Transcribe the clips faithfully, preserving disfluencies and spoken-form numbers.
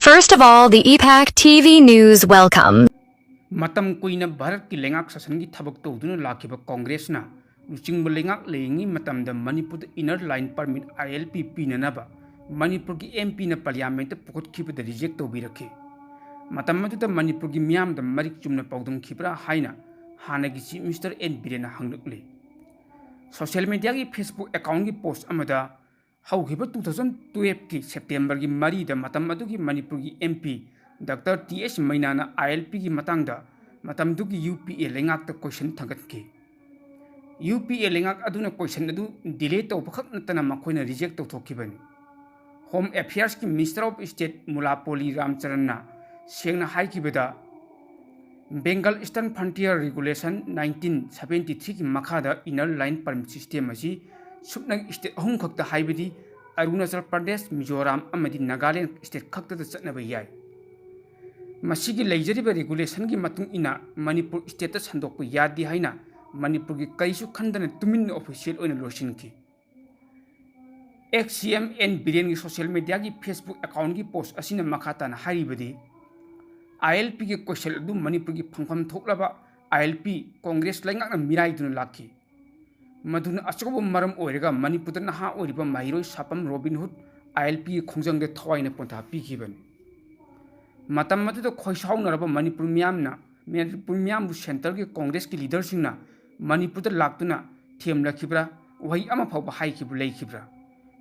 First of all, the E PAC T V News welcome. ꯃꯇꯝ ꯀꯨꯏꯅ ꯚꯥꯔꯠꯀꯤ ꯂꯩꯉꯥꯛ ꯁꯥꯁꯟꯒꯤ ꯊꯕꯛ ꯇꯧꯗꯨꯅ ꯂꯥꯛꯈꯤꯕ ꯀꯣꯡꯒ꯭ꯔꯦꯁꯅ ꯂꯨꯆꯤꯡꯕ ꯂꯩꯉꯥꯛ ꯂꯩꯔꯤꯉꯩ ꯃꯇꯝꯗ ꯃꯅꯤꯄꯨꯔꯗ Inner Line Permit, I L P, ꯄꯤꯅꯅꯕ ꯃꯅꯤꯄꯨꯔꯒꯤ M Pꯅ ꯄꯥꯔꯂꯤꯌꯥꯃꯦꯟꯠꯇ ꯄꯨꯈꯠꯈꯤꯕꯗ reject ꯇꯧꯕꯤꯔꯛꯈꯤ꯫ ꯃꯇꯝ ꯑꯗꯨꯗ ꯃꯅꯤꯄꯨꯔꯒꯤ ꯃꯤꯌꯥꯝꯗ ꯃꯔꯤꯛ ꯆꯨꯝꯅ ꯄꯥꯎꯗꯝꯈꯤꯕ꯭ꯔꯥ ꯍꯥꯏꯅ ꯍꯥꯟꯅꯒꯤ Chief Minister N ꯕꯤꯔꯦꯟꯅ ꯍꯪꯂꯛꯂꯤ꯫ Social mediaꯒꯤ Facebook accountꯒꯤ post ꯑꯃꯗ ꯍꯧꯈꯤꯕ two thousand twelveꯀꯤ Septemberꯒꯤ ꯃꯔꯤꯗ ꯃꯇꯝ ꯑꯗꯨꯒꯤ ꯃꯅꯤꯄꯨꯔꯒꯤ M P Doctor T H ꯃꯩꯅꯥꯅ I L Pꯒꯤ ꯃꯇꯥꯡꯗ ꯃꯇꯝꯗꯨꯒꯤ U P A ꯂꯩꯉꯥꯛꯇ question ꯊꯥꯡꯒꯠꯈꯤ꯫ U P A ꯂꯩꯉꯥꯛ ꯑꯗꯨꯅ question ꯑꯗꯨ delay ꯇꯧꯕꯈꯛ ꯅꯠꯇꯅ ꯃꯈꯣꯏꯅ reject ꯇꯧꯊꯣꯛꯈꯤꯕꯅꯤ꯫ Home Affairsꯀꯤ Minister of State ꯃꯨꯂꯥꯄꯣꯂꯤ ꯔꯥꯝꯆꯔꯟꯅ ꯁꯦꯡꯅ ꯍꯥꯏꯈꯤꯕꯗ, Bengal Eastern Frontier Regulation nineteen seventy threeꯒꯤ ꯃꯈꯥꯗ Inner Line Permit system ꯑꯁꯤ ꯁꯨꯞꯅꯒꯤ state ꯑꯍꯨꯝ ꯈꯛꯇ, ꯍꯥꯏꯕꯗꯤ ꯑꯔꯨꯅꯥꯆꯜ ꯄ꯭ꯔꯗꯦꯁ, ꯃꯤꯖꯣꯔꯥꯝ ꯑꯃꯗꯤ ꯅꯥꯒꯥꯂꯦꯟ state ꯈꯛꯇꯗ ꯆꯠꯅꯕ ꯌꯥꯏ꯫ ꯃꯁꯤꯒꯤ ꯂꯩꯖꯔꯤꯕ regulationꯒꯤ ꯃꯇꯨꯡ ꯏꯟꯅ ꯃꯅꯤꯄꯨꯔ stateꯇ ꯁꯟꯗꯣꯛꯄ ꯌꯥꯗꯦ ꯍꯥꯏꯅ ꯃꯅꯤꯄꯨꯔꯒꯤ ꯀꯔꯤꯁꯨ ꯈꯟꯗꯅ ꯇꯨꯃꯤꯟꯅ official ꯑꯣꯏꯅ ꯂꯣꯏꯁꯤꯟꯈꯤ꯫ Ex-C M N ꯕꯤꯔꯦꯟꯒꯤ social mediaꯒꯤ Facebook accountꯒꯤ post ꯑꯁꯤꯅ ꯃꯈꯥ ꯇꯥꯅ ꯍꯥꯏꯔꯤꯕꯗꯤ, I L Pꯒꯤ question ꯑꯗꯨ ꯃꯅꯤꯄꯨꯔꯒꯤ ꯐꯪꯐꯝ ꯊꯣꯛꯂꯕ I L P ꯀꯣꯡꯒ꯭ꯔꯦꯁ ꯂꯩꯉꯥꯛꯅ ꯃꯤꯔꯥꯏꯗꯨꯅ ꯂꯥꯛꯈꯤ꯫ ꯃꯗꯨꯅ ꯑꯆꯧꯕ ꯃꯔꯝ ꯑꯣꯏꯔꯒ ꯃꯅꯤꯄꯨꯔꯗ ꯅꯍꯥ ꯑꯣꯏꯔꯤꯕ ꯃꯍꯩꯔꯣꯏ ꯁꯥꯄꯝ ꯔꯣꯕꯤꯟ ꯍꯨꯗ I L Pꯒꯤ ꯈꯣꯡꯖꯪꯗ ꯊꯋꯥꯏꯅ ꯄꯣꯟꯊꯥ ꯄꯤꯈꯤꯕꯅꯤ꯫ ꯃꯇꯝ ꯑꯗꯨꯗ ꯈꯣꯏꯁꯥꯎꯅꯔꯕ ꯃꯅꯤꯄꯨꯔ ꯃꯤꯌꯥꯝꯅ, ꯃꯅꯤꯄꯨꯔ ꯃꯤꯌꯥꯝꯕꯨ centreꯒꯤ ꯀꯣꯡꯒ꯭ꯔꯦꯁꯀꯤ leaderꯁꯤꯡꯅ ꯃꯅꯤꯄꯨꯔꯗ ꯂꯥꯛꯇꯨꯅ ꯊꯦꯝꯂꯛꯈꯤꯕ꯭ꯔꯥ? ꯋꯥꯍꯩ ꯑꯃ ꯐꯥꯎꯕ ꯍꯥꯏꯈꯤꯕ ꯂꯩꯈꯤꯕ꯭ꯔꯥ?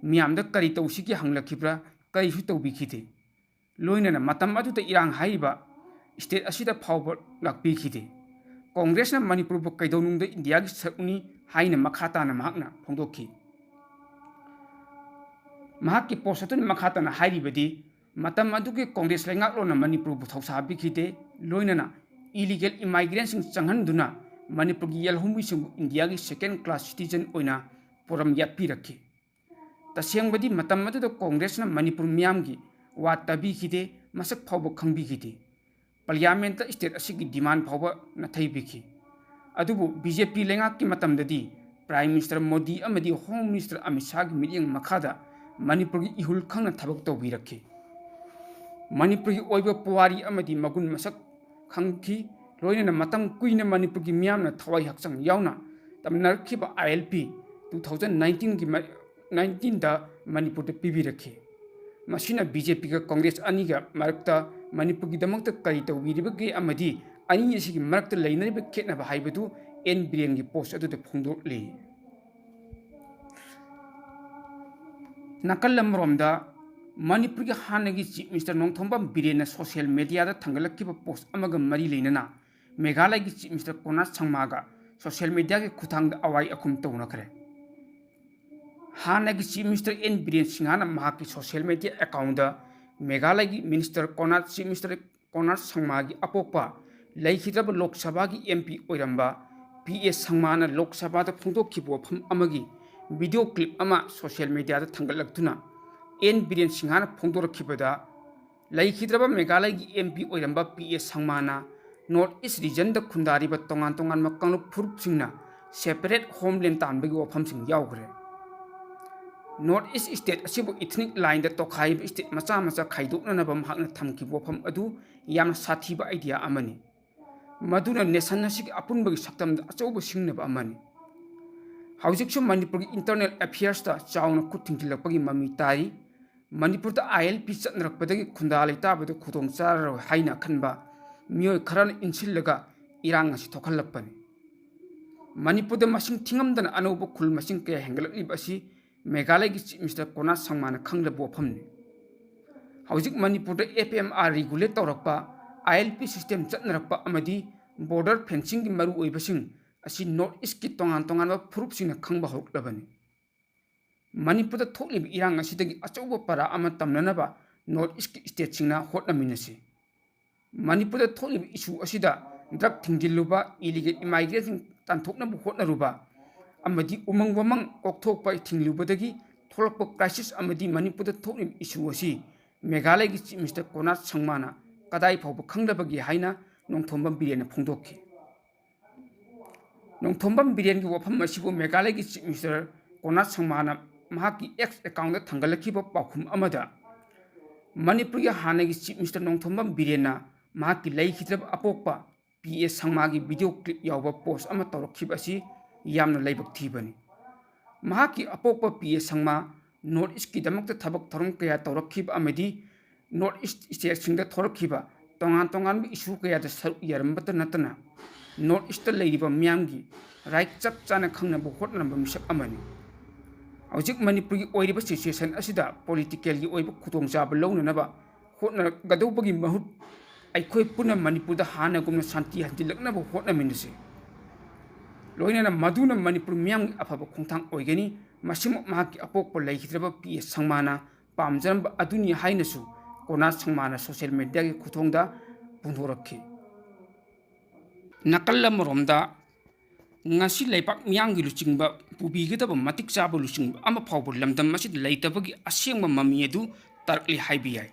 ꯃꯤꯌꯥꯝꯗ ꯀꯔꯤ ꯇꯧꯁꯤꯒꯦ ꯍꯪꯂꯛꯈꯤꯕ꯭ꯔꯥ? ꯀꯔꯤꯁꯨ ꯇꯧꯕꯤꯈꯤꯗꯦ꯫ ꯂꯣꯏꯅꯅ ꯃꯇꯝ ꯑꯗꯨꯗ ꯏꯔꯥꯡ ꯍꯥꯏꯔꯤꯕ state ꯑꯁꯤꯗ ꯐꯥꯎꯕ ꯂꯥꯛꯄꯤꯈꯤꯗꯦ꯫ ꯀꯣꯡꯒ꯭ꯔꯦꯁꯅ ꯃꯅꯤꯄꯨꯔꯕꯨ ꯀꯩꯗꯧꯅꯨꯡꯗ ꯏꯟꯗꯤꯌꯥꯒꯤ ꯁꯔꯨꯛꯅꯤ ꯍꯥꯏꯅ ꯃꯈꯥ ꯇꯥꯅ ꯃꯍꯥꯛꯅ ꯐꯣꯡꯗꯣꯛꯈꯤ꯫ ꯃꯍꯥꯛꯀꯤ post ꯑꯗꯨꯅ ꯃꯈꯥ ꯇꯥꯅ ꯍꯥꯏꯔꯤꯕꯗꯤ, ꯃꯇꯝ ꯑꯗꯨꯒꯤ ꯀꯣꯡꯒ꯭ꯔꯦꯁ ꯂꯩꯉꯥꯛꯂꯣꯟꯅ ꯃꯅꯤꯄꯨꯔꯕꯨ ꯊꯧꯁꯥꯕꯤꯈꯤꯗꯦ, ꯂꯣꯏꯅꯅ illegal immigrantꯁꯤꯡ ꯆꯪꯍꯟꯗꯨꯅ ꯃꯅꯤꯄꯨꯔꯒꯤ ꯌꯦꯜꯍꯧꯃꯤꯁꯤꯡꯕꯨ ꯏꯟꯗꯤꯌꯥꯒꯤ second class citizen ꯑꯣꯏꯅ ꯄꯣꯔꯝ ꯌꯥꯠꯄꯤꯔꯛꯈꯤ꯫ ꯇꯁꯦꯡꯕꯗꯤ ꯃꯇꯝ ꯑꯗꯨꯗ ꯀꯣꯡꯒ꯭ꯔꯦꯁꯅ ꯃꯅꯤꯄꯨꯔ ꯃꯤꯌꯥꯝꯒꯤ ꯋꯥ ꯇꯥꯕꯤꯈꯤꯗꯦ, ꯃꯁꯛ ꯐꯥꯎꯕ ꯈꯪꯕꯤꯈꯤꯗꯦ꯫ ꯄꯥꯔꯂꯤꯌꯥꯃꯦꯟꯠꯇ state ꯑꯁꯤꯒꯤ demand ꯐꯥꯎꯕ ꯅꯥꯊꯩꯕꯤꯈꯤ꯫ ꯑꯗꯨꯕꯨ B J P ꯂꯩꯉꯥꯛꯀꯤ ꯃꯇꯝꯗꯗꯤ Prime Minister ꯃꯣꯗꯤ ꯑꯃꯗꯤ Home Minister ꯑꯃꯤꯠ ꯁꯥꯍꯒꯤ ꯃꯤꯠꯌꯦꯡ ꯃꯈꯥꯗ ꯃꯅꯤꯄꯨꯔꯒꯤ ꯏꯍꯨꯜ ꯈꯪꯅ ꯊꯕꯛ ꯇꯧꯕꯤꯔꯛꯈꯤ꯫ ꯃꯅꯤꯄꯨꯔꯒꯤ ꯑꯣꯏꯕ ꯄꯨꯋꯥꯔꯤ ꯑꯃꯗꯤ ꯃꯒꯨꯟ ꯃꯁꯛ ꯈꯪꯈꯤ꯫ ꯂꯣꯏꯅꯅ ꯃꯇꯝ ꯀꯨꯏꯅ ꯃꯅꯤꯄꯨꯔꯒꯤ ꯃꯤꯌꯥꯝꯅ ꯊꯋꯥꯏ ꯍꯛꯆꯥꯡ ꯌꯥꯎꯅ ꯇꯝꯅꯔꯛꯈꯤꯕ ILP two thousand nineteenꯒꯤ ꯃ-, nineteenꯗ ꯃꯅꯤꯄꯨꯔꯗ ꯄꯤꯕꯤꯔꯛꯈꯤ꯫ ꯃꯁꯤꯅ BJPꯒ Congress ꯑꯅꯤꯒ ꯃꯔꯛꯇ ꯃꯅꯤꯄꯨꯔꯒꯤꯗꯃꯛꯇ ꯀꯔꯤ ꯇꯧꯕꯤꯔꯤꯕꯒꯦ ꯑꯃꯗꯤ ꯑꯅꯤ ꯑꯁꯤꯒꯤ ꯃꯔꯛꯇ ꯂꯩꯅꯔꯤꯕ ꯈꯦꯠꯅꯕ ꯍꯥꯏꯕꯗꯨ N ꯕꯤꯔꯦꯟꯒꯤ post ꯑꯗꯨꯗ ꯐꯣꯡꯗꯣꯛꯂꯤ꯫ ꯅꯥꯀꯜ ꯑꯃꯔꯣꯝꯗ, ꯃꯅꯤꯄꯨꯔꯒꯤ ꯍꯥꯟꯅꯒꯤ Chief Minister Nongthombam ꯕꯤꯔꯦꯟꯅ social mediaꯗ ꯊꯥꯡꯒꯠꯂꯛꯈꯤꯕ post ꯑꯃꯒ ꯃꯔꯤ ꯂꯩꯅꯅ ꯃꯦꯘꯥꯂꯌꯒꯤ Chief Minister ꯀꯣꯅꯥꯔꯗ ꯁꯪꯃꯥꯒ social mediaꯒꯤ ꯈꯨꯠꯊꯥꯡꯗ ꯑꯋꯥꯏ ꯑꯈꯨꯝ ꯇꯧꯅꯈ꯭ꯔꯦ꯫ ꯍꯥꯟꯅꯒꯤ Chief Minister N ꯕꯤꯔꯦꯟ ꯁꯤꯡꯍꯅ ꯃꯍꯥꯛꯀꯤ social media accountꯇ ꯃꯦꯘꯥꯂꯌꯒꯤ Minister ꯀꯣꯅꯥꯔꯗ, Chief Minister ꯀꯣꯅꯥꯔꯗ ꯁꯪꯃꯥꯒꯤ ꯑꯄꯣꯛꯄ, ꯂꯩꯈꯤꯗ꯭ꯔꯕ ꯂꯣꯛ ꯁꯚꯥꯒꯤ MP ꯑꯣꯏꯔꯝꯕ P A ꯁꯪꯃꯥꯅ ꯂꯣꯛ ꯁꯚꯥꯗ ꯐꯣꯡꯗꯣꯛꯈꯤꯕ ꯋꯥꯐꯝ ꯑꯃꯒꯤ video clip ꯑꯃ social mediaꯗ ꯊꯥꯡꯒꯠꯂꯛꯇꯨꯅ N ꯕꯤꯔꯦꯟ ꯁꯤꯡꯍꯅ ꯐꯣꯡꯗꯣꯔꯛꯈꯤꯕꯗ, ꯂꯩꯈꯤꯗ꯭ꯔꯕ ꯃꯦꯘꯥꯂꯌꯒꯤ MP ꯑꯣꯏꯔꯝꯕ P A ꯁꯪꯃꯥꯅ North East regionꯗ ꯈꯨꯟꯗꯥꯔꯤꯕ ꯇꯣꯉꯥꯟ ꯇꯣꯉꯥꯟꯕ ꯀꯥꯡꯂꯨꯞ ꯐꯨꯔꯨꯞꯁꯤꯡꯅ separate homeland ꯇꯥꯟꯕꯒꯤ ꯋꯥꯐꯝꯁꯤꯡ ꯌꯥꯎꯈ꯭ꯔꯦ꯫ North East state ꯑꯁꯤꯕꯨ ethnic lineꯗ ꯇꯣꯈꯥꯏꯕ state ꯃꯆꯥ ꯃꯆꯥ ꯈꯥꯏꯗꯣꯛꯅꯅꯕ ꯃꯍꯥꯛꯅ ꯊꯝꯈꯤꯕ ꯋꯥꯐꯝ ꯑꯗꯨ ꯌꯥꯝꯅ ꯁꯥꯊꯤꯕ idea ꯑꯃꯅꯤ꯫ ꯃꯗꯨꯅ nation ꯑꯁꯤꯒꯤ ꯑꯄꯨꯟꯕꯒꯤ ꯁꯛꯇꯝꯗ ꯑꯆꯧꯕ ꯁꯤꯡꯅꯕ ꯑꯃꯅꯤ꯫ ꯍꯧꯖꯤꯛꯁꯨ ꯃꯅꯤꯄꯨꯔꯒꯤ internal affairsꯇ ꯆꯥꯎꯅ ꯈꯨꯠ ꯊꯤꯡꯖꯤꯜꯂꯛꯄꯒꯤ ꯃꯃꯤ ꯇꯥꯔꯤ꯫ ꯃꯅꯤꯄꯨꯔꯗ ILP ꯆꯠꯅꯔꯛꯄꯗꯒꯤ ꯈꯨꯟꯗꯥ ꯂꯩꯇꯥꯕꯗ ꯈꯨꯗꯣꯡ ꯆꯥꯔꯔꯣꯏ ꯍꯥꯏꯅ ꯈꯟꯕ ꯃꯤꯑꯣꯏ ꯈꯔꯅ ꯏꯟꯁꯤꯜꯂꯒ ꯏꯔꯥꯡ ꯑꯁꯤ ꯊꯣꯛꯍꯜꯂꯛꯄꯅꯤ꯫ ꯃꯅꯤꯄꯨꯔꯗ ꯃꯁꯤꯡ ꯊꯤꯉꯝꯗꯅ ꯑꯅꯧꯕ ꯈꯨꯜ ꯃꯁꯤꯡ ꯀꯌꯥ ꯍꯦꯟꯒꯠꯂꯛꯂꯤꯕ ꯑꯁꯤ ꯃꯦꯘꯥꯂꯌꯒꯤ Chief Minister ꯀꯣꯅꯥꯔꯗ ꯁꯪꯃꯥꯅ ꯈꯪꯂꯕ ꯋꯥꯐꯝꯅꯤ꯫ ꯍꯧꯖꯤꯛ ꯃꯅꯤꯄꯨꯔꯗ FMR regulate ꯇꯧꯔꯛꯄ, ILP system ꯆꯠꯅꯔꯛꯄ ꯑꯃꯗꯤ border fencingꯒꯤ ꯃꯔꯨꯑꯣꯏꯕꯁꯤꯡ ꯑꯁꯤ North Eastꯀꯤ ꯇꯣꯉꯥꯟ ꯇꯣꯉꯥꯟꯕ ꯐꯨꯔꯨꯞꯁꯤꯡꯅ ꯈꯪꯕ ꯍꯧꯔꯛꯂꯕꯅꯤ꯫ ꯃꯅꯤꯄꯨꯔꯗ ꯊꯣꯛꯂꯤꯕ ꯏꯔꯥꯡ ꯑꯁꯤꯗꯒꯤ ꯑꯆꯧꯕ ꯄꯔꯥ ꯑꯃ ꯇꯝꯅꯅꯕ North Eastꯀꯤ stateꯁꯤꯡꯅ ꯍꯣꯠꯅꯃꯤꯟꯅꯁꯤ꯫ ꯃꯅꯤꯄꯨꯔꯗ ꯊꯣꯛꯂꯤꯕ issue ꯑꯁꯤꯗ drug ꯊꯤꯡꯖꯤꯜꯂꯨꯕ, illegal immigrantꯁꯤꯡ ꯇꯥꯟꯊꯣꯛꯅꯕ ꯍꯣꯠꯅꯔꯨꯕ ꯑꯃꯗꯤ ꯎꯃꯪ ꯋꯥꯃꯪ ꯀꯣꯛꯊꯣꯛꯄ ꯊꯤꯡꯂꯨꯕꯗꯒꯤ ꯊꯣꯛꯂꯛꯄ crisis ꯑꯃꯗꯤ ꯃꯅꯤꯄꯨꯔꯗ ꯊꯣꯛꯂꯤꯕ issue ꯑꯁꯤ ꯃꯦꯘꯥꯂꯌꯒꯤ Chief Minister ꯀꯣꯅꯥꯔꯗ ꯁꯪꯃꯥꯅ ꯀꯗꯥꯏ ꯐꯥꯎꯕ ꯈꯪꯗꯕꯒꯦ ꯍꯥꯏꯅ ꯅꯣꯡꯊꯣꯝꯕꯝ ꯕꯤꯔꯦꯟꯅ ꯐꯣꯡꯗꯣꯛꯈꯤ꯫ ꯅꯣꯡꯊꯣꯝꯕꯝ ꯕꯤꯔꯦꯟꯒꯤ ꯋꯥꯐꯝ ꯑꯁꯤꯕꯨ ꯃꯦꯘꯥꯂꯌꯒꯤ Chief Minister ꯀꯣꯅꯥꯔꯗ ꯁꯪꯃꯥꯅ ꯃꯍꯥꯛꯀꯤ X accountꯇ ꯊꯥꯡꯒꯠꯂꯛꯈꯤꯕ ꯄꯥꯎꯈꯨꯝ ꯑꯃꯗ, ꯃꯅꯤꯄꯨꯔꯒꯤ ꯍꯥꯟꯅꯒꯤ Chief Minister ꯅꯣꯡꯊꯣꯝꯕꯝ ꯕꯤꯔꯦꯟꯅ ꯃꯍꯥꯛꯀꯤ ꯂꯩꯈꯤꯗ꯭ꯔꯕ ꯑꯄꯣꯛꯄ ꯄꯤ ꯑꯦ ꯁꯪꯃꯥꯒꯤ video clip ꯌꯥꯎꯕ post ꯑꯃ ꯇꯧꯔꯛꯈꯤꯕ ꯑꯁꯤ ꯌꯥꯝꯅ ꯂꯥꯏꯕꯛ ꯊꯤꯕꯅꯤ꯫ ꯃꯍꯥꯛꯀꯤ ꯑꯄꯣꯛꯄ ꯄꯤ ꯑꯦ ꯁꯪꯃꯥ North Eastꯀꯤꯗꯃꯛꯇ ꯊꯕꯛ ꯊꯧꯔꯝ ꯀꯌꯥ ꯇꯧꯔꯛꯈꯤꯕ ꯑꯃꯗꯤ North East stateꯁꯤꯡꯗ ꯊꯣꯔꯛꯈꯤꯕ ꯇꯣꯉꯥꯟ ꯇꯣꯉꯥꯟꯕ issue ꯀꯌꯥꯗ ꯁꯔꯨꯛ ꯌꯥꯔꯝꯕꯇ ꯅꯠꯇꯅ North Eastꯇ ꯂꯩꯔꯤꯕ ꯃꯤꯌꯥꯝꯒꯤ right ꯆꯞ ꯆꯥꯅ ꯈꯪꯅꯕ ꯍꯣꯠꯅꯔꯝꯕ ꯃꯤꯁꯛ ꯑꯃꯅꯤ꯫ ꯍꯧꯖꯤꯛ ꯃꯅꯤꯄꯨꯔꯒꯤ ꯑꯣꯏꯔꯤꯕ situation ꯑꯁꯤꯗ politicalꯒꯤ ꯑꯣꯏꯕ ꯈꯨꯗꯣꯡꯆꯥꯕ ꯂꯧꯅꯅꯕ ꯍꯣꯠꯅꯒꯗꯧꯕꯒꯤ ꯃꯍꯨꯠ ꯑꯩꯈꯣꯏ ꯄꯨꯟꯅ ꯃꯅꯤꯄꯨꯔꯗ ꯍꯥꯟꯅꯒꯨꯝꯅ ꯁꯥꯟꯇꯤ ꯍꯟꯖꯤꯜꯂꯛꯅꯕ ꯍꯣꯠꯅꯃꯤꯟꯅꯁꯤ꯫ ꯂꯣꯏꯅꯅ ꯃꯗꯨꯅ ꯃꯅꯤꯄꯨꯔ ꯃꯤꯌꯥꯝꯒꯤ ꯑꯐꯕ ꯈꯣꯡꯊꯥꯡ ꯑꯣꯏꯒꯅꯤ꯫ ꯃꯁꯤꯃꯛ ꯃꯍꯥꯛꯀꯤ ꯑꯄꯣꯛꯄ ꯂꯩꯈꯤꯗ꯭ꯔꯕ ꯄꯤ ꯑꯦ ꯁꯪꯃꯥꯅ ꯄꯥꯝꯖꯔꯝꯕ ꯑꯗꯨꯅꯤ ꯍꯥꯏꯅꯁꯨ ꯀꯣꯅꯥ ꯁꯪꯃꯥꯅ social mediaꯒꯤ ꯈꯨꯊꯥꯡꯗ ꯐꯣꯡꯗꯣꯔꯛꯈꯤ꯫ ꯅꯥꯀꯜ ꯑꯃꯔꯣꯝꯗ, ꯉꯁꯤ ꯂꯩꯕꯥꯛ ꯃꯤꯌꯥꯝꯒꯤ ꯂꯨꯆꯤꯡꯕ ꯄꯨꯕꯤꯒꯗꯕ ꯃꯇꯤꯛ ꯆꯥꯕ ꯂꯨꯆꯤꯡꯕ ꯑꯃ ꯐꯥꯎꯕ ꯂꯝꯗꯝ ꯑꯁꯤꯗ ꯂꯩꯇꯕꯒꯤ ꯑꯁꯦꯡꯕ ꯃꯃꯤ ꯑꯗꯨ ꯇꯥꯔꯛꯂꯤ ꯍꯥꯏꯕ ꯌꯥꯏ꯫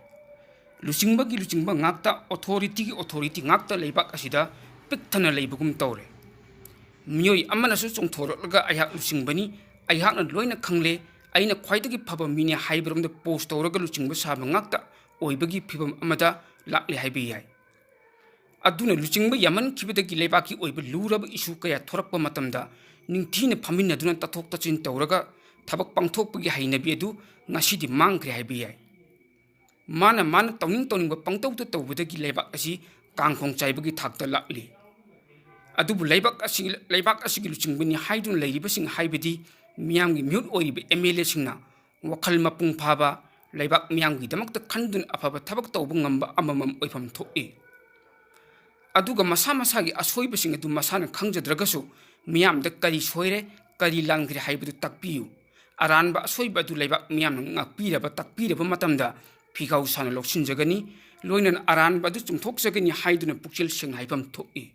ꯂꯨꯆꯤꯡꯕꯒꯤ ꯂꯨꯆꯤꯡꯕ ꯉꯥꯛꯇ, authorityꯒꯤ authority ꯉꯥꯛꯇ ꯂꯩꯕꯥꯛ ꯑꯁꯤꯗ ꯄꯤꯛ ꯊꯟꯅ ꯂꯩꯕꯒꯨꯝ ꯇꯧꯔꯦ꯫ ꯃꯤꯑꯣꯏ ꯑꯃꯅꯁꯨ ꯆꯣꯡꯊꯣꯔꯛꯂꯒ "ꯑꯩꯍꯥꯛ ꯂꯨꯆꯤꯡꯕꯅꯤ, ꯑꯩꯍꯥꯛꯅ ꯂꯣꯏꯅ ꯈꯪꯂꯦ, ꯑꯩꯅ ꯈ꯭ꯋꯥꯏꯗꯒꯤ ꯐꯕ ꯃꯤꯅꯤ" ꯍꯥꯏꯕꯔꯣꯝꯗ post ꯇꯧꯔꯒ ꯂꯨꯆꯤꯡꯕ ꯁꯥꯕ ꯉꯥꯛꯇ ꯑꯣꯏꯕꯒꯤ ꯐꯤꯕꯝ ꯑꯃꯗ ꯂꯥꯛꯂꯦ ꯍꯥꯏꯕ ꯌꯥꯏ꯫ ꯑꯗꯨꯅ ꯂꯨꯆꯤꯡꯕ ꯌꯥꯝꯃꯟꯈꯤꯕꯗꯒꯤ ꯂꯩꯕꯥꯛꯀꯤ ꯑꯣꯏꯕ ꯂꯨꯔꯕ issue ꯀꯌꯥ ꯊꯣꯔꯛꯄ ꯃꯇꯝꯗ ꯅꯤꯡꯊꯤꯅ ꯐꯝꯃꯤꯟꯅꯗꯨꯅ ꯇꯥꯊꯣꯛ ꯇꯥꯁꯤꯟ ꯇꯧꯔꯒ ꯊꯕꯛ ꯄꯥꯡꯊꯣꯛꯄꯒꯤ ꯍꯩꯅꯕꯤ ꯑꯗꯨ ꯉꯁꯤꯗꯤ ꯃꯥꯡꯈ꯭ꯔꯦ ꯍꯥꯏꯕ ꯌꯥꯏ꯫ ꯃꯥꯅ ꯃꯥꯅ ꯇꯧꯅꯤꯡ ꯇꯧꯅꯤꯡꯕ ꯄꯪꯇꯧꯗ ꯇꯧꯕꯗꯒꯤ ꯂꯩꯕꯥꯛ ꯑꯁꯤ ꯀꯥꯡꯈꯣꯡ ꯆꯥꯏꯕꯒꯤ ꯊꯥꯛꯇ ꯂꯥꯛꯂꯤ꯫ ꯑꯗꯨꯕꯨ ꯂꯩꯕꯥꯛ ꯑꯁꯤ, ꯂꯩꯕꯥꯛ ꯑꯁꯤꯒꯤ ꯂꯨꯆꯤꯡꯕꯅꯤ ꯍꯥꯏꯗꯨꯅ ꯂꯩꯔꯤꯕꯁꯤꯡ, ꯍꯥꯏꯕꯗꯤ ꯃꯤꯌꯥꯝꯒꯤ ꯃꯤꯍꯨꯠ ꯑꯣꯏꯔꯤꯕ MLAꯁꯤꯡꯅ ꯋꯥꯈꯜ ꯃꯄꯨꯡ ꯐꯥꯕ, ꯂꯩꯕꯥꯛ ꯃꯤꯌꯥꯝꯒꯤꯗꯃꯛꯇ ꯈꯟꯗꯨꯅ ꯑꯐꯕ ꯊꯕꯛ ꯇꯧꯕ ꯉꯝꯕ ꯑꯃꯃꯝ ꯑꯣꯏꯐꯝ ꯊꯣꯛꯏ꯫ ꯑꯗꯨꯒ ꯃꯁꯥ ꯃꯁꯥꯒꯤ ꯑꯁꯣꯏꯕꯁꯤꯡ ꯑꯗꯨ ꯃꯁꯥꯅ ꯈꯪꯖꯗ꯭ꯔꯒꯁꯨ ꯃꯤꯌꯥꯝꯗ ꯀꯔꯤ ꯁꯣꯏꯔꯦ, ꯀꯔꯤ ꯂꯥꯟꯈ꯭ꯔꯦ ꯍꯥꯏꯕꯗꯨ ꯇꯥꯛꯄꯤꯌꯨ꯫ ꯑꯔꯥꯟꯕ ꯑꯁꯣꯏꯕ ꯑꯗꯨ ꯂꯩꯕꯥꯛ ꯃꯤꯌꯥꯝꯅ ꯉꯥꯛꯄꯤꯔꯕ, ꯇꯥꯛꯄꯤꯔꯕ ꯃꯇꯝꯗ ꯐꯤꯈꯥꯎ ꯁꯥꯅ ꯂꯧꯁꯤꯟꯖꯒꯅꯤ, ꯂꯣꯏꯅꯅ ꯑꯔꯥꯟꯕ ꯑꯗꯨ ꯆꯨꯝꯊꯣꯛꯆꯒꯅꯤ ꯍꯥꯏꯗꯨꯅ ꯄꯨꯛꯆꯦꯜ ꯁꯦꯡꯅ ꯍꯥꯏꯐꯝ ꯊꯣꯛꯏ꯫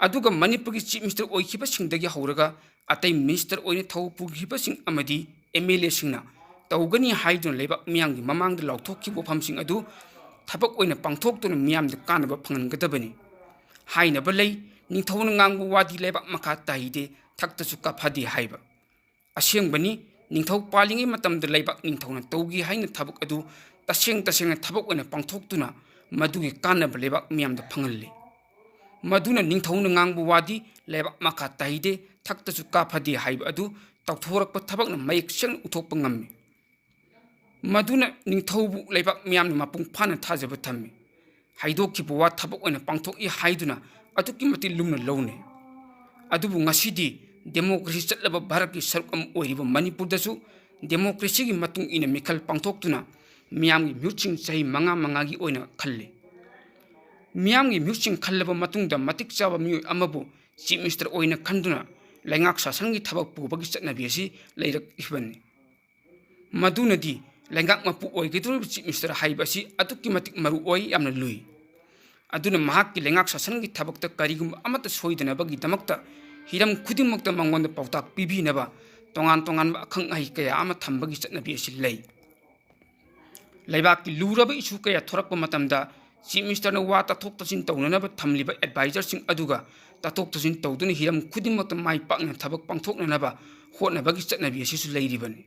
ꯑꯗꯨꯒ ꯃꯅꯤꯄꯨꯔꯒꯤ Chief Minister ꯑꯣꯏꯈꯤꯕꯁꯤꯡꯗꯒꯤ ꯍꯧꯔꯒ ꯑꯇꯩ minister ꯑꯣꯏꯅ ꯊꯧ ꯄꯨꯈꯤꯕꯁꯤꯡ ꯑꯃꯗꯤ MLAꯁꯤꯡꯅ ꯇꯧꯒꯅꯤ ꯍꯥꯏꯗꯨꯅ ꯂꯩꯕꯥꯛ ꯃꯤꯌꯥꯝꯒꯤ ꯃꯃꯥꯡꯗ ꯂꯥꯎꯊꯣꯛꯈꯤꯕ ꯋꯥꯐꯝꯁꯤꯡ ꯑꯗꯨ ꯊꯕꯛ ꯑꯣꯏꯅ ꯄꯥꯡꯊꯣꯛꯇꯨꯅ ꯃꯤꯌꯥꯝꯗ ꯀꯥꯟꯅꯕ ꯐꯪꯍꯟꯒꯗꯕꯅꯤ꯫ ꯍꯥꯏꯅꯕ ꯂꯩ, "ꯅꯤꯡꯊꯧꯅ ꯉꯥꯡꯕ ꯋꯥꯗꯤ ꯂꯩꯕꯥꯛ ꯃꯈꯥ ꯇꯥꯍꯩꯗꯦ, ꯊꯛꯇꯁꯨ ꯀꯥꯐꯗꯦ" ꯍꯥꯏꯕ꯫ ꯑꯁꯦꯡꯕꯅꯤ, ꯅꯤꯡꯊꯧ ꯄꯥꯜꯂꯤꯉꯩ ꯃꯇꯝꯗ ꯂꯩꯕꯥꯛ ꯅꯤꯡꯊꯧꯅ ꯇꯧꯈꯤ ꯍꯥꯏꯅ ꯊꯕꯛ ꯑꯗꯨ ꯇꯁꯦꯡ ꯇꯁꯦꯡꯅ ꯊꯕꯛ ꯑꯣꯏꯅ ꯄꯥꯡꯊꯣꯛꯇꯨꯅ ꯃꯗꯨꯒꯤ ꯀꯥꯟꯅꯕ ꯂꯩꯕꯥꯛ ꯃꯤꯌꯥꯝꯗ ꯐꯪꯍꯜꯂꯤ꯫ ꯃꯗꯨꯅ ꯅꯤꯡꯊꯧꯅ ꯉꯥꯡꯕ ꯋꯥꯗꯤ ꯂꯩꯕꯥꯛ ꯃꯈꯥ ꯇꯥꯍꯩꯗꯦ, ꯊꯛꯇꯁꯨ ꯀꯥꯐꯗꯦ ꯍꯥꯏꯕ ꯑꯗꯨ ꯇꯧꯊꯣꯔꯛꯄ ꯊꯕꯛꯅ ꯃꯌꯦꯛ ꯁꯦꯡꯅ ꯎꯠꯊꯣꯛꯄ ꯉꯝꯃꯤ꯫ ꯃꯗꯨꯅ ꯅꯤꯡꯊꯧꯕꯨ ꯂꯩꯕꯥꯛ ꯃꯤꯌꯥꯝꯅ ꯃꯄꯨꯡ ꯐꯥꯅ ꯊꯥꯖꯕ ꯊꯝꯃꯤ꯫ ꯍꯥꯏꯗꯣꯛꯈꯤꯕ ꯋꯥ ꯊꯕꯛ ꯑꯣꯏꯅ ꯄꯥꯡꯊꯣꯛꯏ ꯍꯥꯏꯗꯨꯅ ꯑꯗꯨꯛꯀꯤ ꯃꯇꯤꯛ ꯂꯨꯝꯅ ꯂꯧꯅꯩ꯫ ꯑꯗꯨꯕꯨ ꯉꯁꯤꯗꯤ ꯗꯦꯃꯣꯀ꯭ꯔꯦꯁꯤ ꯆꯠꯂꯕ ꯚꯥꯔꯠꯀꯤ ꯁꯔꯨꯛ ꯑꯃ ꯑꯣꯏꯔꯤꯕ ꯃꯅꯤꯄꯨꯔꯗꯁꯨ ꯗꯦꯃꯣꯀ꯭ꯔꯦꯁꯤꯒꯤ ꯃꯇꯨꯡ ꯏꯟꯅ ꯃꯤꯈꯜ ꯄꯥꯡꯊꯣꯛꯇꯨꯅ ꯃꯤꯌꯥꯝꯒꯤ ꯃꯤꯍꯨꯠꯁꯤꯡ ꯆꯍꯤ ꯃꯉꯥ ꯃꯉꯥꯒꯤ ꯑꯣꯏꯅ ꯈꯜꯂꯤ꯫ ꯃꯤꯌꯥꯝꯒꯤ ꯃꯤꯍꯨꯠꯁꯤꯡ ꯈꯜꯂꯕ ꯃꯇꯨꯡꯗ ꯃꯇꯤꯛ ꯆꯥꯕ ꯃꯤꯑꯣꯏ ꯑꯃꯕꯨ ꯆꯤꯐ ꯃꯤꯅꯤꯁꯇꯔ ꯑꯣꯏꯅ ꯈꯟꯗꯨꯅ ꯂꯩꯉꯥꯛ ꯁꯥꯁꯟꯒꯤ ꯊꯕꯛ ꯄꯨꯕꯒꯤ ꯆꯠꯅꯕꯤ ꯑꯁꯤ ꯂꯩꯔꯛꯂꯤꯕꯅꯤ꯫ ꯃꯗꯨꯅꯗꯤ ꯂꯩꯉꯥꯛ ꯃꯄꯨ ꯑꯣꯏꯒꯗꯧꯔꯤꯕ ꯆꯤꯐ ꯃꯤꯅꯤꯁꯇꯔ ꯍꯥꯏꯕ ꯑꯁꯤ ꯑꯗꯨꯛꯀꯤ ꯃꯇꯤꯛ ꯃꯔꯨ ꯑꯣꯏ, ꯌꯥꯝꯅ ꯂꯨꯏ꯫ ꯑꯗꯨꯅ ꯃꯍꯥꯛꯀꯤ ꯂꯩꯉꯥꯛ ꯁꯥꯁꯟꯒꯤ ꯊꯕꯛꯇ ꯀꯔꯤꯒꯨꯝꯕ ꯑꯃꯠꯇ ꯁꯣꯏꯗꯅꯕꯒꯤꯗꯃꯛꯇ ꯍꯤꯔꯝ ꯈꯨꯗꯤꯡꯃꯛꯇ ꯃꯉꯣꯟꯗ ꯄꯥꯎꯇꯥꯛ ꯄꯤꯕꯤꯅꯕ ꯇꯣꯉꯥꯟ ꯇꯣꯉꯥꯟꯕ ꯑꯈꯪ ꯑꯍꯩ ꯀꯌꯥ ꯑꯃ ꯊꯝꯕꯒꯤ ꯆꯠꯅꯕꯤ ꯑꯁꯤ ꯂꯩ꯫ ꯂꯩꯕꯥꯛꯀꯤ ꯂꯨꯔꯕ ꯏꯁꯨ ꯀꯌꯥ ꯊꯣꯔꯛꯄ ꯃꯇꯝꯗ ꯆꯤꯐ ꯃꯤꯅꯤꯁꯇꯔꯅ ꯋꯥ ꯇꯥꯊꯣꯛ ꯇꯥꯁꯤꯟ ꯇꯧꯅꯅꯕ ꯊꯝꯂꯤꯕ ꯑꯦꯗꯚꯥꯏꯖꯔꯁꯤꯡ ꯑꯗꯨꯒ ꯇꯥꯊꯣꯛ ꯇꯥꯁꯤꯟ ꯇꯧꯗꯨꯅ ꯍꯤꯔꯝ ꯈꯨꯗꯤꯡꯃꯛꯇ ꯃꯥꯏ ꯄꯥꯛꯅ ꯊꯕꯛ ꯄꯥꯡꯊꯣꯛꯅꯅꯕ ꯍꯣꯠꯅꯕꯒꯤ ꯆꯠꯅꯕꯤ ꯑꯁꯤꯁꯨ ꯂꯩꯔꯤꯕꯅꯤ꯫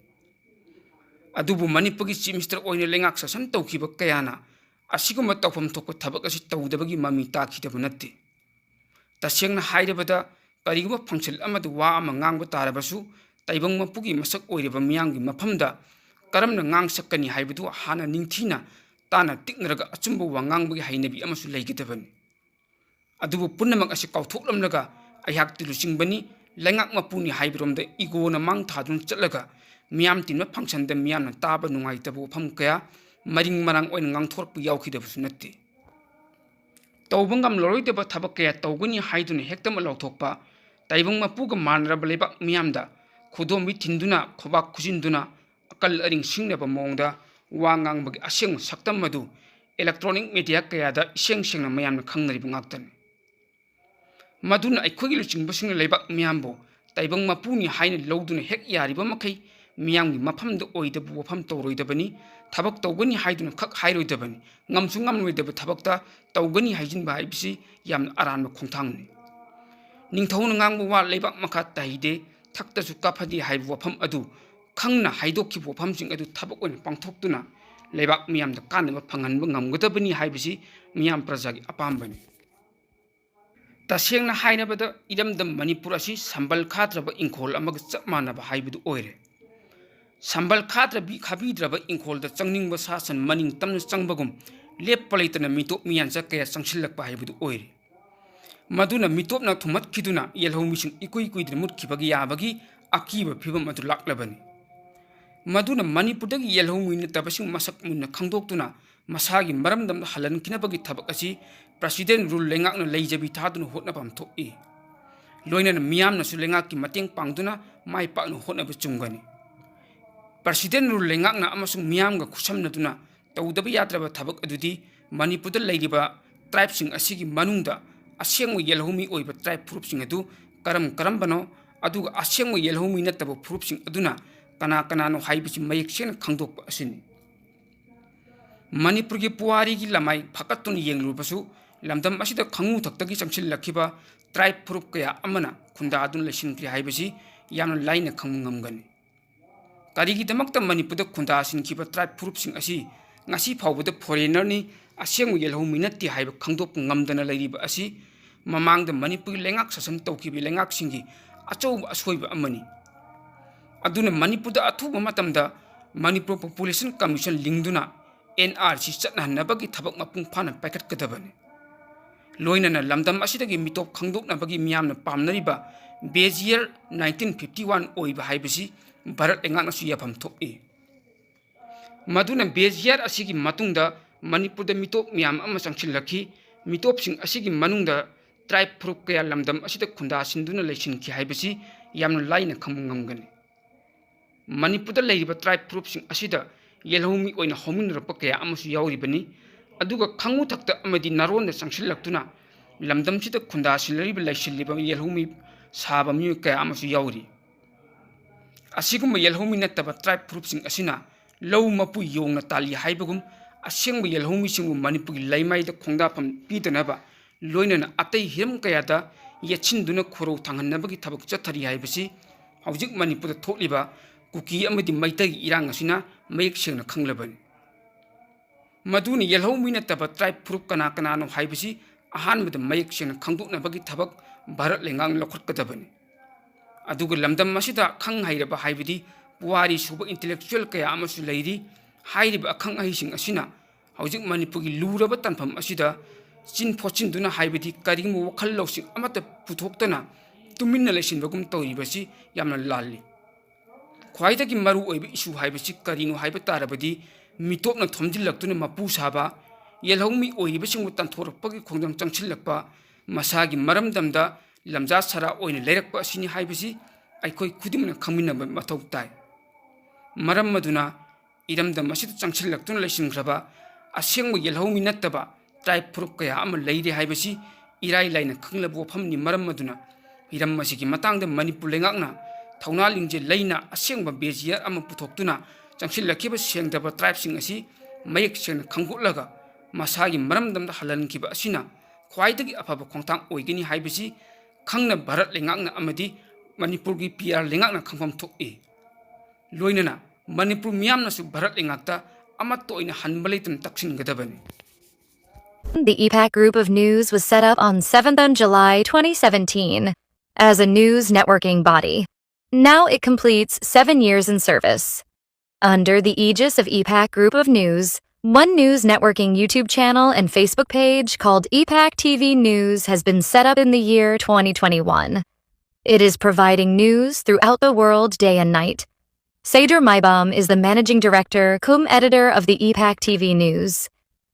ꯑꯗꯨꯕꯨ ꯃꯅꯤꯄꯨꯔꯒꯤ ꯆꯤꯐ ꯃꯤꯅꯤꯁꯇꯔ ꯑꯣꯏꯅ ꯂꯩꯉꯥꯛ ꯁꯥꯁꯟ ꯇꯧꯈꯤꯕ ꯀꯌꯥꯅ ꯑꯁꯤꯒꯨꯝꯕ ꯇꯧꯐꯝ ꯊꯣꯛꯄ ꯊꯕꯛ ꯑꯁꯤ ꯇꯧꯗꯕꯒꯤ ꯃꯃꯤ ꯇꯥꯈꯤꯗꯕ ꯅꯠꯇꯦ꯫ ꯇꯁꯦꯡꯅ ꯍꯥꯏꯔꯕꯗ, ꯀꯔꯤꯒꯨꯝꯕ ꯐꯪꯁꯟ ꯑꯃꯗ ꯋꯥ ꯑꯃ ꯉꯥꯡꯕ ꯇꯥꯔꯕꯁꯨ, ꯇꯥꯏꯕꯪ ꯃꯄꯨꯒꯤ ꯃꯁꯛ ꯑꯣꯏꯔꯤꯕ ꯃꯤꯌꯥꯝꯒꯤ ꯃꯐꯝꯗ ꯀꯔꯝꯅ ꯉꯥꯡ ꯁꯛꯀꯅꯤ ꯍꯥꯏꯕꯗꯨ ꯍꯥꯟꯅ ꯅꯤꯡꯊꯤꯅ ꯇꯥꯅ ꯇꯤꯛꯅꯔꯒ ꯑꯆꯨꯝꯕ ꯋꯥ ꯉꯥꯡꯕꯒꯤ ꯍꯩꯅꯕꯤ ꯑꯃꯁꯨ ꯂꯩꯒꯗꯕꯅꯤ꯫ ꯑꯗꯨꯕꯨ ꯄꯨꯝꯅꯃꯛ ꯑꯁꯤ ꯀꯥꯎꯊꯣꯛꯂꯝꯂꯒ ꯑꯩꯍꯥꯛꯇꯤ ꯂꯨꯆꯤꯡꯕꯅꯤ, ꯂꯩꯉꯥꯛ ꯃꯄꯨꯅꯤ ꯍꯥꯏꯕꯔꯣꯝꯗ ꯏꯒꯣꯅ ꯃꯥꯡ ꯊꯥꯗꯨꯅ ꯆꯠꯂꯒ ꯃꯤꯌꯥꯝ ꯇꯤꯟꯕ ꯐꯪꯁꯟꯗ ꯃꯤꯌꯥꯝꯅ ꯇꯥꯕ ꯅꯨꯡꯉꯥꯏꯇꯕ ꯋꯥꯐꯝ ꯀꯌꯥ ꯃꯔꯤꯡ ꯃꯔꯥꯡ ꯑꯣꯏꯅ ꯉꯥꯡꯊꯣꯔꯛꯄ ꯌꯥꯎꯈꯤꯗꯕꯁꯨ ꯅꯠꯇꯦ꯫ ꯇꯧꯕ ꯉꯝꯂꯔꯣꯏꯗꯕ ꯊꯕꯛ ꯀꯌꯥ ꯇꯧꯒꯅꯤ ꯍꯥꯏꯗꯨꯅ ꯍꯦꯛꯇꯃꯛ ꯂꯥꯎꯊꯣꯛꯄ, ꯇꯥꯏꯕꯪ ꯃꯄꯨꯒ ꯃꯥꯟꯅꯔꯕ ꯂꯩꯕꯥꯛ ꯃꯤꯌꯥꯝꯗ ꯈꯨꯗꯣꯝꯕꯤ ꯊꯤꯟꯗꯨꯅ ꯈꯨꯕꯥꯛ ꯈꯨꯖꯤꯟꯗꯨꯅ ꯑꯀꯜ ꯑꯔꯤꯡ ꯁꯤꯡꯅꯕ ꯃꯑꯣꯡꯗ ꯋꯥ ꯉꯥꯡꯕꯒꯤ ꯑꯁꯦꯡꯕ ꯁꯛꯇꯝ ꯑꯗꯨ ꯏꯂꯦꯛꯇ꯭ꯔꯣꯅꯤꯛ ꯃꯦꯗꯤꯌꯥ ꯀꯌꯥꯗ ꯏꯁꯦꯡ ꯁꯦꯡꯅ ꯃꯌꯥꯝꯅ ꯈꯪꯅꯔꯤꯕ ꯉꯥꯛꯇꯅꯤ꯫ ꯃꯗꯨꯅ ꯑꯩꯈꯣꯏꯒꯤ ꯂꯨꯆꯤꯡꯕꯁꯤꯡꯅ ꯂꯩꯕꯥꯛ ꯃꯤꯌꯥꯝꯕꯨ ꯇꯥꯏꯕꯪ ꯃꯄꯨꯅꯤ ꯍꯥꯏꯅ ꯂꯧꯗꯨꯅ ꯍꯦꯛ ꯌꯥꯔꯤꯕ ꯃꯈꯩ ꯃꯤꯌꯥꯝꯒꯤ ꯃꯐꯝꯗ ꯑꯣꯏꯗꯕ ꯋꯥꯐꯝ ꯇꯧꯔꯣꯏꯗꯕꯅꯤ, ꯊꯕꯛ ꯇꯧꯒꯅꯤ ꯍꯥꯏꯗꯨꯅ ꯈꯛ ꯍꯥꯏꯔꯣꯏꯗꯕꯅꯤ, ꯉꯝꯁꯨ ꯉꯝꯂꯣꯏꯗꯕ ꯊꯕꯛꯇ ꯇꯧꯒꯅꯤ ꯍꯥꯏꯖꯤꯟꯕ ꯍꯥꯏꯕꯁꯤ ꯌꯥꯝꯅ ꯑꯔꯥꯟꯕ ꯈꯣꯡꯊꯥꯡꯅꯤ꯫ ꯅꯤꯡꯊꯧꯅ ꯉꯥꯡꯕ ꯋꯥ ꯂꯩꯕꯥꯛ ꯃꯈꯥ ꯇꯥꯍꯩꯗꯦ, ꯊꯛꯇꯁꯨ ꯀꯥꯐꯗꯦ ꯍꯥꯏꯕ ꯋꯥꯐꯝ ꯑꯗꯨ ꯈꯪꯅ ꯍꯥꯏꯗꯣꯛꯈꯤꯕ ꯋꯥꯐꯝꯁꯤꯡ ꯑꯗꯨ ꯊꯕꯛ ꯑꯣꯏꯅ ꯄꯥꯡꯊꯣꯛꯇꯨꯅ ꯂꯩꯕꯥꯛ ꯃꯤꯌꯥꯝꯗ ꯀꯥꯟꯅꯕ ꯐꯪꯍꯟꯕ ꯉꯝꯒꯗꯕꯅꯤ ꯍꯥꯏꯕꯁꯤ ꯃꯤꯌꯥꯝ ꯄ꯭ꯔꯖꯥꯒꯤ ꯑꯄꯥꯝꯕꯅꯤ꯫ ꯇꯁꯦꯡꯅ ꯍꯥꯏꯔꯕꯗ, ꯏꯔꯝꯗꯝ ꯃꯅꯤꯄꯨꯔ ꯑꯁꯤ ꯁꯝꯕꯜ ꯈꯥꯗ꯭ꯔꯕ ꯏꯪꯈꯣꯜ ꯑꯃꯒ ꯆꯞ ꯃꯥꯟꯅꯕ ꯍꯥꯏꯕꯗꯨ ꯑꯣꯏꯔꯦ꯫ ꯁꯝꯕꯜ ꯈꯥꯗ꯭ꯔꯕꯤ-, ꯈꯥꯕꯤꯗ꯭ꯔꯕ ꯏꯪꯈꯣꯜꯗ ꯆꯪꯅꯤꯡꯕ ꯁꯥ ꯁꯟ ꯃꯅꯤꯡ ꯇꯝꯅ ꯆꯪꯕꯒꯨꯝ, ꯂꯦꯞꯄ ꯂꯩꯇꯅ ꯃꯤꯇꯣꯞ ꯃꯤꯌꯥꯟꯆꯥ ꯀꯌꯥ ꯆꯪꯁꯤꯜꯂꯛꯄ ꯍꯥꯏꯕꯗꯨ ꯑꯣꯏꯔꯦ꯫ ꯃꯗꯨꯅ ꯃꯤꯇꯣꯞꯅ ꯊꯨꯝꯍꯠꯈꯤꯗꯨꯅ ꯌꯦꯜꯍꯧꯃꯤꯁꯤꯡ ꯏꯀꯨꯏ ꯀꯨꯏꯗꯅ ꯃꯨꯠꯈꯤꯕꯒꯤ ꯌꯥꯕꯒꯤ ꯑꯀꯤꯕ ꯐꯤꯚꯝ ꯑꯗꯨ ꯂꯥꯛꯂꯕꯅꯤ꯫ ꯃꯗꯨꯅ ꯃꯅꯤꯄꯨꯔꯗꯒꯤ ꯌꯦꯜꯍꯧꯃꯤ ꯅꯠꯇꯕꯁꯤꯡ ꯃꯁꯛ ꯃꯨꯟꯅ ꯈꯪꯗꯣꯛꯇꯨꯅ ꯃꯁꯥꯒꯤ ꯃꯔꯝꯗꯝꯗ ꯍꯜꯍꯟꯈꯤꯅꯕꯒꯤ ꯊꯕꯛ ꯑꯁꯤ President Rule ꯂꯩꯉꯥꯛꯅ ꯂꯩꯖꯕꯤ ꯊꯥꯗꯨꯅ ꯍꯣꯠꯅꯐꯝ ꯊꯣꯛꯏ꯫ ꯂꯣꯏꯅꯅ ꯃꯤꯌꯥꯝꯅꯁꯨ ꯂꯩꯉꯥꯛꯀꯤ ꯃꯇꯦꯡ ꯄꯥꯡꯗꯨꯅ ꯃꯥꯏ ꯄꯥꯛꯅ ꯍꯣꯠꯅꯕ ꯆꯨꯝꯒꯅꯤ꯫ President Rule ꯂꯩꯉꯥꯛꯅ ꯑꯃꯁꯨꯡ ꯃꯤꯌꯥꯝꯒ ꯈꯨꯠꯁꯝꯅꯗꯨꯅ ꯇꯧꯗꯕ ꯌꯥꯗ꯭ꯔꯕ ꯊꯕꯛ ꯑꯗꯨꯗꯤ ꯃꯅꯤꯄꯨꯔꯗ ꯂꯩꯔꯤꯕ tribeꯁꯤꯡ ꯑꯁꯤꯒꯤ ꯃꯅꯨꯡꯗ ꯑꯁꯦꯡꯕ ꯌꯦꯜꯍꯧꯃꯤ ꯑꯣꯏꯕ tribe ꯐꯨꯔꯨꯞꯁꯤꯡ ꯑꯗꯨ ꯀꯔꯝ ꯀꯔꯝꯕꯅꯣ, ꯑꯗꯨꯒ ꯑꯁꯦꯡꯕ ꯌꯦꯜꯍꯧꯃꯤ ꯅꯠꯇꯕ ꯐꯨꯔꯨꯞꯁꯤꯡ ꯑꯗꯨꯅ ꯀꯅꯥ ꯀꯅꯥꯅꯣ ꯍꯥꯏꯕꯁꯤ ꯃꯌꯦꯛ ꯁꯦꯡꯅ ꯈꯪꯗꯣꯛꯄ ꯑꯁꯤꯅꯤ꯫ ꯃꯅꯤꯄꯨꯔꯒꯤ ꯄꯨꯋꯥꯔꯤꯒꯤ ꯂꯃꯥꯏ ꯐꯒꯠꯇꯨꯅ ꯌꯦꯡꯂꯨꯔꯕꯁꯨ, ꯂꯝꯗꯝ ꯑꯁꯤꯗ ꯈꯪꯉꯨ ꯊꯛꯇꯒꯤ ꯆꯪꯁꯤꯜꯂꯛꯈꯤꯕ tribe ꯐꯨꯔꯨꯞ ꯀꯌꯥ ꯑꯃꯅ ꯈꯨꯟꯗꯥꯗꯨꯅ ꯂꯩꯁꯤꯟꯈ꯭ꯔꯦ ꯍꯥꯏꯕꯁꯤ ꯌꯥꯝꯅ ꯂꯥꯏꯅ ꯈꯪꯕ ꯉꯝꯒꯅꯤ꯫ ꯀꯔꯤꯒꯤꯗꯃꯛꯇ ꯃꯅꯤꯄꯨꯔꯗ ꯈꯨꯟꯗꯥꯁꯤꯟꯈꯤꯕ tribe ꯐꯨꯔꯨꯞꯁꯤꯡ ꯑꯁꯤ ꯉꯁꯤ ꯐꯥꯎꯕꯗ foreignerꯅꯤ, ꯑꯁꯦꯡꯕ ꯌꯦꯜꯍꯧꯃꯤ ꯅꯠꯇꯦ ꯍꯥꯏꯕ ꯈꯪꯗꯣꯛꯄ ꯉꯝꯗꯅ ꯂꯩꯔꯤꯕ ꯑꯁꯤ ꯃꯃꯥꯡꯗ ꯃꯅꯤꯄꯨꯔꯒꯤ ꯂꯩꯉꯥꯛ ꯁꯥꯁꯟ ꯇꯧꯈꯤꯕ ꯂꯩꯉꯥꯛꯁꯤꯡꯒꯤ ꯑꯆꯧꯕ ꯑꯁꯣꯏꯕ ꯑꯃꯅꯤ꯫ ꯑꯗꯨꯅ ꯃꯅꯤꯄꯨꯔꯗ ꯑꯊꯨꯕ ꯃꯇꯝꯗ Manipur Population Commission ꯂꯤꯡꯗꯨꯅ N R C ꯆꯠꯅꯍꯟꯅꯕꯒꯤ ꯊꯕꯛ ꯃꯄꯨꯡ ꯐꯥꯅ ꯄꯥꯏꯈꯠꯀꯗꯕꯅꯤ꯫ ꯂꯣꯏꯅꯅ ꯂꯝꯗꯝ ꯑꯁꯤꯗꯒꯤ ꯃꯤꯇꯣꯞ ꯈꯪꯗꯣꯛꯅꯕꯒꯤ ꯃꯤꯌꯥꯝꯅ ꯄꯥꯝꯅꯔꯤꯕ Bezier nineteen fifty one ꯑꯣꯏꯕ ꯍꯥꯏꯕꯁꯤ ꯚꯥꯔꯠ ꯂꯩꯉꯥꯛꯅꯁꯨ ꯌꯥꯐꯝ ꯊꯣꯛꯏ꯫ ꯃꯗꯨꯅ Bezier ꯑꯁꯤꯒꯤ ꯃꯇꯨꯡꯗ ꯃꯅꯤꯄꯨꯔꯗ ꯃꯤꯇꯣꯞ ꯃꯌꯥꯝ ꯑꯃ ꯆꯪꯁꯤꯜꯂꯛꯈꯤ꯫ ꯃꯤꯇꯣꯞꯁꯤꯡ ꯑꯁꯤꯒꯤ ꯃꯅꯨꯡꯗ tribe ꯐꯨꯔꯨꯞ ꯀꯌꯥ ꯂꯝꯗꯝ ꯑꯁꯤꯗ ꯈꯨꯟꯗꯥꯁꯤꯟꯗꯨꯅ ꯂꯩꯁꯤꯟꯈꯤ ꯍꯥꯏꯕꯁꯤ ꯌꯥꯝꯅ ꯂꯥꯏꯅ ꯈꯪꯕ ꯉꯝꯒꯅꯤ꯫ ꯃꯅꯤꯄꯨꯔꯗ ꯂꯩꯔꯤꯕ tribe ꯐꯨꯔꯨꯞꯁꯤꯡ ꯑꯁꯤꯗ ꯌꯦꯜꯍꯧꯃꯤ ꯑꯣꯏꯅ ꯍꯧꯃꯤꯟꯅꯔꯛꯄ ꯀꯌꯥ ꯑꯃꯁꯨ ꯌꯥꯎꯔꯤꯕꯅꯤ꯫ ꯑꯗꯨꯒ ꯈꯪꯉꯨ ꯊꯛꯇ ꯑꯃꯗꯤ ꯅꯥꯔꯣꯟꯗ ꯆꯪꯁꯤꯜꯂꯛꯇꯨꯅ ꯂꯝꯗꯝꯁꯤꯗ ꯈꯨꯟꯗꯥꯁꯤꯜꯂꯛꯂꯤꯕ, ꯂꯩꯁꯤꯜꯂꯤꯕ ꯌꯦꯜꯍꯧꯃꯤ ꯁꯥꯕ ꯃꯤꯑꯣꯏ ꯀꯌꯥ ꯑꯃꯁꯨ ꯌꯥꯎꯔꯤ꯫ ꯑꯁꯤꯒꯨꯝꯕ ꯌꯦꯜꯍꯧꯃꯤ ꯅꯠꯇꯕ tribe ꯐꯨꯔꯨꯞꯁꯤꯡ ꯑꯁꯤꯅ ꯂꯧ ꯃꯄꯨ ꯌꯣꯡꯅ ꯇꯥꯜꯂꯤ ꯍꯥꯏꯕꯒꯨꯝ, ꯑꯁꯦꯡꯕ ꯌꯦꯜꯍꯧꯃꯤꯁꯤꯡꯕꯨ ꯃꯅꯤꯄꯨꯔꯒꯤ ꯂꯩꯃꯥꯏꯗ ꯈꯣꯡꯗꯥꯐꯝ ꯄꯤꯗꯅꯕ, ꯂꯣꯏꯅꯅ ꯑꯇꯩ ꯍꯤꯔꯝ ꯀꯌꯥꯗ ꯌꯦꯠꯁꯤꯟꯗꯨꯅ ꯈꯣꯔꯧ ꯊꯥꯡꯍꯟꯅꯕꯒꯤ ꯊꯕꯛ ꯆꯠꯊꯔꯤ ꯍꯥꯏꯕꯁꯤ ꯍꯧꯖꯤꯛ ꯃꯅꯤꯄꯨꯔꯗ ꯊꯣꯛꯂꯤꯕ ꯀꯨꯀꯤ ꯑꯃꯗꯤ ꯃꯩꯇꯩꯒꯤ ꯏꯔꯥꯡ ꯑꯁꯤꯅ ꯃꯌꯦꯛ ꯁꯦꯡꯅ ꯈꯪꯂꯕꯅꯤ꯫ ꯃꯗꯨꯅ ꯌꯦꯜꯍꯧꯃꯤ ꯅꯠꯇꯕ tribe ꯐꯨꯔꯨꯞ ꯀꯅꯥ ꯀꯅꯥꯅꯣ ꯍꯥꯏꯕꯁꯤ ꯑꯍꯥꯟꯕꯗ ꯃꯌꯦꯛ ꯁꯦꯡꯅ ꯈꯪꯗꯣꯛꯅꯕꯒꯤ ꯊꯕꯛ ꯚꯥꯔꯠ ꯂꯩꯉꯥꯛꯅ ꯂꯧꯈꯠꯀꯗꯕꯅꯤ꯫ ꯑꯗꯨꯒ ꯂꯝꯗꯝ ꯑꯁꯤꯗ ꯈꯪ ꯍꯩꯔꯕ ꯍꯥꯏꯕꯗꯤ ꯄꯨꯋꯥꯔꯤ ꯁꯨꯕ intellectual ꯀꯌꯥ ꯑꯃꯁꯨ ꯂꯩꯔꯤ꯫ ꯍꯥꯏꯔꯤꯕ ꯑꯈꯪ ꯑꯍꯩꯁꯤꯡ ꯑꯁꯤꯅ ꯍꯧꯖꯤꯛ ꯃꯅꯤꯄꯨꯔꯒꯤ ꯂꯨꯔꯕ ꯇꯥꯟꯐꯝ ꯑꯁꯤꯗ ꯆꯤꯟ ꯐꯣꯠꯆꯤꯟꯗꯨꯅ ꯍꯥꯏꯕꯗꯤ ꯀꯔꯤꯒꯨꯝꯕ ꯋꯥꯈꯜ ꯂꯧꯁꯤꯡ ꯑꯃꯠꯇ ꯄꯨꯊꯣꯛꯇꯅ ꯇꯨꯃꯤꯟꯅ ꯂꯩꯁꯤꯟꯕꯒꯨꯝ ꯇꯧꯔꯤꯕꯁꯤ ꯌꯥꯝꯅ ꯂꯥꯜꯂꯤ꯫ ꯈ꯭ꯋꯥꯏꯗꯒꯤ ꯃꯔꯨ ꯑꯣꯏꯕ issue ꯍꯥꯏꯕꯁꯤ ꯀꯔꯤꯅꯣ ꯍꯥꯏꯕ ꯇꯥꯔꯕꯗꯤ, ꯃꯤꯇꯣꯞꯅ ꯊꯣꯝꯖꯤꯜꯂꯛꯇꯨꯅ ꯃꯄꯨ ꯁꯥꯕ, ꯌꯦꯜꯍꯧꯃꯤ ꯑꯣꯏꯔꯤꯕꯁꯤꯡꯕꯨ ꯇꯥꯟꯊꯣꯔꯛꯄꯒꯤ ꯈꯣꯡꯖꯪ ꯆꯪꯁꯤꯜꯂꯛꯄ, ꯃꯁꯥꯒꯤ ꯃꯔꯝꯗꯝꯗ ꯂꯝꯖꯥ ꯁꯔꯥ ꯑꯣꯏꯅ ꯂꯩꯔꯛꯄ ꯑꯁꯤꯅꯤ ꯍꯥꯏꯕꯁꯤ ꯑꯩꯈꯣꯏ ꯈꯨꯗꯤꯡꯃꯛꯅ ꯈꯪꯃꯤꯟꯅꯕ ꯃꯊꯧ ꯇꯥꯏ꯫ ꯃꯔꯝ ꯑꯗꯨꯅ ꯏꯔꯝꯗꯝ ꯑꯁꯤꯗ ꯆꯪꯁꯤꯜꯂꯛꯇꯨꯅ ꯂꯩꯁꯤꯟꯈ꯭ꯔꯕ ꯑꯁꯦꯡꯕ ꯌꯦꯜꯍꯧꯃꯤ ꯅꯠꯇꯕ tribe ꯐꯨꯔꯨꯞ ꯀꯌꯥ ꯑꯃ ꯂꯩꯔꯤ ꯍꯥꯏꯕꯁꯤ ꯏꯔꯥꯏ ꯂꯥꯏꯅ ꯈꯪꯂꯕ ꯋꯥꯐꯝꯅꯤ꯫ ꯃꯔꯝ ꯑꯗꯨꯅ ꯍꯤꯔꯝ ꯑꯁꯤꯒꯤ ꯃꯇꯥꯡꯗ ꯃꯅꯤꯄꯨꯔ ꯂꯩꯉꯥꯛꯅ ꯊꯧꯅꯥ ꯂꯤꯡꯖꯦꯜ ꯂꯩꯅ ꯑꯁꯦꯡꯕ ꯕꯦꯖꯤꯌꯔ ꯑꯃ ꯄꯨꯊꯣꯛꯇꯨꯅ ꯆꯪꯁꯤꯜꯂꯛꯈꯤꯕ ꯁꯦꯡꯗꯕ tribeꯁꯤꯡ ꯑꯁꯤ ꯃꯌꯦꯛ ꯁꯦꯡꯅ ꯈꯪꯗꯣꯛꯂꯒ ꯃꯁꯥꯒꯤ ꯃꯔꯝꯗꯝꯗ ꯍꯜꯍꯟꯈꯤꯕ ꯑꯁꯤꯅ ꯈ꯭ꯋꯥꯏꯗꯒꯤ ꯑꯐꯕ ꯈꯣꯡꯊꯥꯡ ꯑꯣꯏꯒꯅꯤ ꯍꯥꯏꯕꯁꯤ ꯈꯪꯅ ꯚꯥꯔꯠ ꯂꯩꯉꯥꯛꯅ ꯑꯃꯗꯤ ꯃꯅꯤꯄꯨꯔꯒꯤ P R ꯂꯩꯉꯥꯛꯅ ꯈꯪꯐꯝ ꯊꯣꯛꯏ꯫ ꯂꯣꯏꯅꯅ ꯃꯅꯤꯄꯨꯔ ꯃꯤꯌꯥꯝꯅꯁꯨ ꯚꯥꯔꯠ ꯂꯩꯉꯥꯛꯇ ꯑꯃꯠꯇ ꯑꯣꯏꯅ ꯍꯟꯕ ꯂꯩꯇꯅ ꯇꯛꯁꯤꯟꯒꯗꯕꯅꯤ꯫ The E PAC Group of News was set up on seventh of July twenty seventeen as a news networking body. Now it completes seven years in service. Under the aegis of E PAC Group of News, One News Networking YouTube channel and Facebook page called E PAC T V News has been set up in the year twenty twenty-one. It is providing news throughout the world day and night. Seydur Maibam is the managing director cum editor of the E PAC T V News.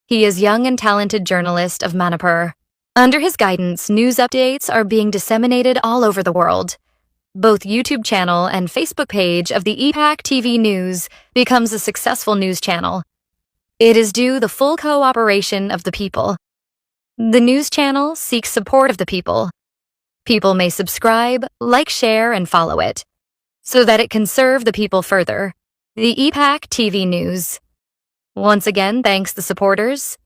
He is young and talented journalist of Manipur. Under his guidance, news updates are being disseminated all over the world. Both YouTube channel and Facebook page of the E PAC T V News becomes a successful news channel. It is due the full cooperation of the people. The news channel seeks support of the people. People may subscribe, like, share, and follow it so that it can serve the people further. The E PAC T V News once again thanks the supporters.